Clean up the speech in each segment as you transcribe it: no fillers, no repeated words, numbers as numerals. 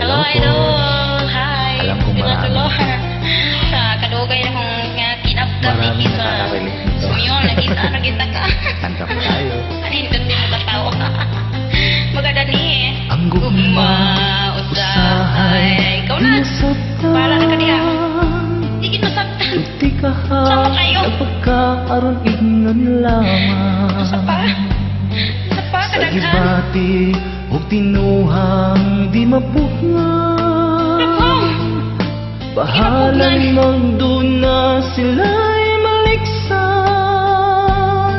Hello, Hello po. Idol! Hi! Alam kong Diba, marami. Tulor? Sa kadugay na kong nga kinabtab Maraming ni sa nakaka-relate nito. Sumiyon, nakita, nakita ka. Kanta po tayo. Anin, dati mo katawa. Maganda ni eh. Ang gugma, usahay. Ikaw na. Para na ka diha. Di gid masabtan. Di ka Sama kayo. Nagpagkaaron ignon lamang. Sa pa? Sa pa, Sa kadaghan. gibati ug tinuhang di mapugngan. Nako. Bahalan magduna sila'y maliksan.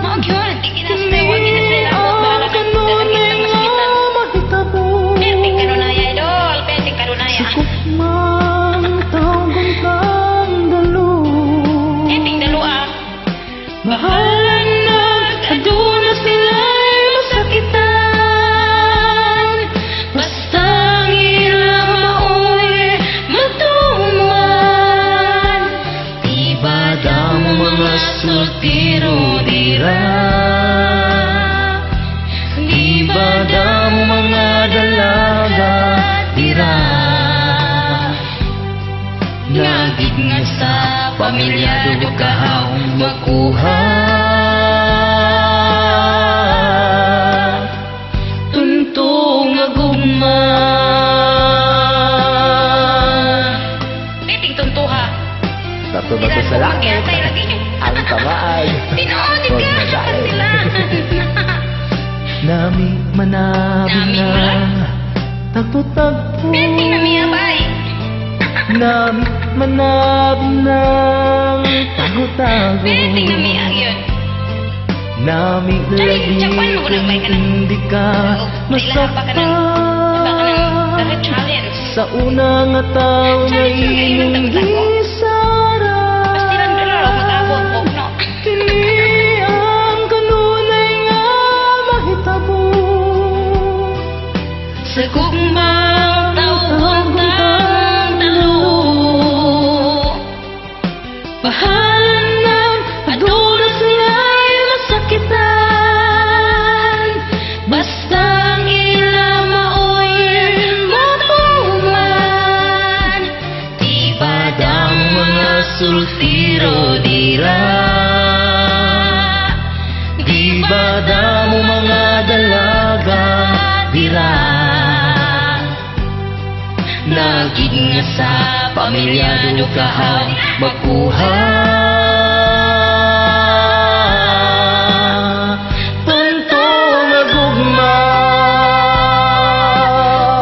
Mao gyud, di gina sila, wag gina sila labot. Bahala na. Kanunay Dala nga masakitan. mahitabo. Perting kanunaya, idol. Perting kanunaya. Sa gugmang tawgon kang dalo. Perting dalo ah. Bahala na, aduna sila'y masakitan. Basta ang ilang maoy matuman. Di ba damo mga sultiro dira? Di ba damo mga dalaga dira? Nagig nga sa pamilyado kahaw makuha. Tunto nga gugma. Perting tuntuha. Bato-bato sa langit. Magyatay lagi. Ang tamaan. Tinuod Huwag ka. madali. Sila. Nami manabi Nami na wala. tagpo-tagpo. Perting na miya, bay. Nami manabi ng tago-tago. Perting na miya yun. Nami Dali, lagi Japan mo kung na, bay ka na. hindi ka Kailangan pa ka ng- masaktan. Baka ng dahil challenge. Sa una nga tao nga Challenge lang kayo ng imong tagtago. gisara. Pastilan dollar og mag-abot og no. Kini ang kanunay nga mahitabo. Sa gugma tawgon tang dalo. Bahala na, aduna sila'y masakitan. Basta ang ila maoy matuman. Di ba damo mga sultiro dira? Di ba damo mga dalaga dira? Nagig nga sa pamilyado kahaw makuha. Tunto nga gugma.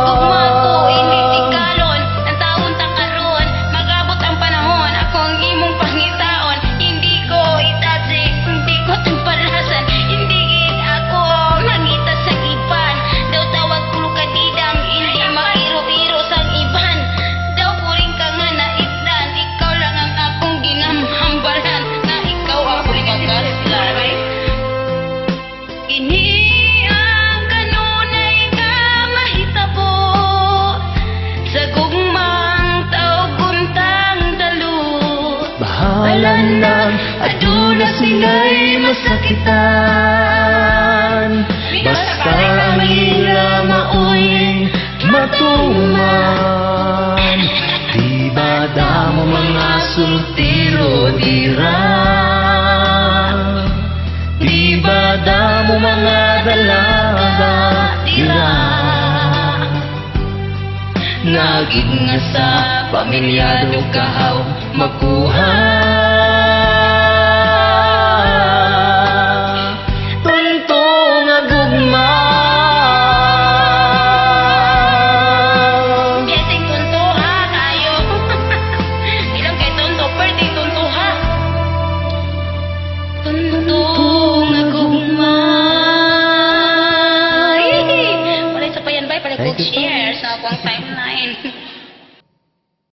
Gugma ko, hindi tikalon. Ang taon ta karon, mag-abot ang panahon. Ako ang imong pangitaon. Hindi ko itasi, hindi ko tampalasan. Hindi gid ako mangita sa iban. Daw tawag ko kadidang, hindi makiro-iro sa iban. Daw puring ka nga naitdan, ikaw lang ang akong ginamhambalan na ikaw akong makaslan. Kini ang kanunay nga mahitabo sa gugmang tawgon tang dalo. Bahala na, aduna sila'y masakitan. Basta ang ila maoy matuman. Di ba damo mga sultiro dira? Di ba damo mga dalaga dira? Nagig nga sa pamilyado kahaw makuha.